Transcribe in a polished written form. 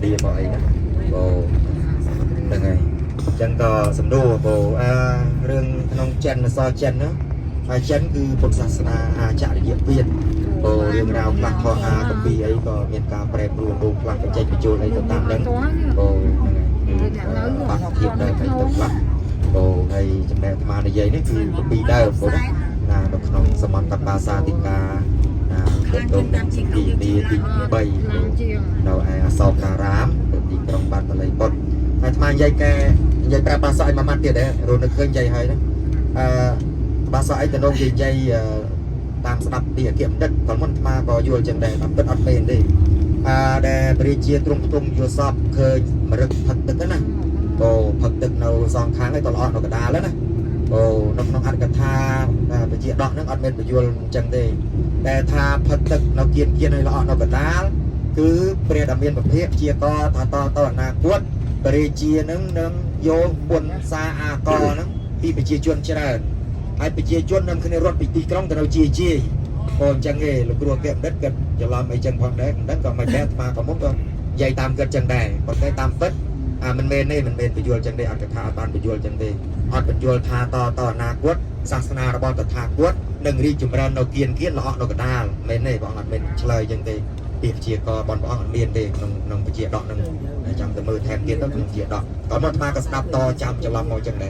ណ្ឌាមកអីណាបងហ្នឹងហើយអញ្ចឹងក៏សំដួលបងអឺរឿងក្នុងចិនអសរចិនណាហើយចិនគឺពុទ្ធសាសនាអាចរិយវិទ្យាបងរឿងរ៉ាវខ្លះខអាកពីអីក៏មានការប្រែប្រួលដូរខ្លះបច្ចេកបញ្ចូលអីទៅតាមហ្នឹងបងហ្នឹងហើយបាត់ធៀបដែរអីទៅខ្លះបងហើយចំណែកអាត្មានិយាយនេះគឺកពីដើមបងណាណានៅក្នុងសមន្តបាសាទិកាណាតកតងនឹងទីទី3បង នៅឯអសោការាមទៅទីក្រុងបានតលីបុត្រហើយអាត្មានិយាយកែនិយាយប្រាប់បាសកឲ្យមួយម៉ាត់ទៀតដែររស់នៅឃើញនិយាយហើយណាអឺបាសកអីទៅនោះគេនិយាយតាមស្ដាប់ទីអគ្គបណ្ឌិតកាលមុនអាត្មាក៏យល់ចឹងដែរតាមពិតអត់មែនទេអឺដែលព្រះរាជាទ្រង់ផ្ទុំយល់សពឃើញមរឹកផឹកទឹកណាក៏ផឹកទឹកនៅសងខាងហើយក៏ល្អនៅកដាលណាអូនៅក្នុងអត្ថកថាពជាដកហ្នឹងអត់មានបញ្យលអញ្ចឹងទេតែថាផឹកទឹកនៅគៀនគៀនហើយល្អនៅកដាល គឺព្រះដ៏មានពភាកជាកថាតតអនាគតព្រះរាជានឹងនឹងយកបុណ្យសាអាកហ្នឹងពីប្រជាជនច្រើនហើយប្រជាជននឹងគ្នារត់ពីទីក្រុងទៅនៅជាជាយក៏អញ្ចឹងឯងលោកគ្រូអគ្គបណ្ឌិតគាត់ច្រឡំអីចឹងផងដែរមិនដឹងក៏មិនដែរអាត្មាក៏មុំក៏និយាយតាមគាត់ចឹងដែរប៉ុន្តែតាមពិតអាមិនមែនទេមិនមែនបញ្យល់ចឹងទេអត់កថាអត់បានបញ្យល់ចឹងទេអត់បញ្យល់ថាតតអនាគតសាសនារបស់តថាគតនឹងរីកចម្រើននៅគៀនគៀនល្អនៅកដាលមែនទេបងអត់មែនឆ្លើយចឹងទេ ពាក្យជាកបនព្រះអង្គអត់មានទេក្នុងក្នុងពជាដកនឹងចាំទៅមើលថែមទៀតទៅក្នុងជាដកក៏មកអាត្មាក៏ស្ដាប់តចាំច្រឡំមកចឹងដែរ។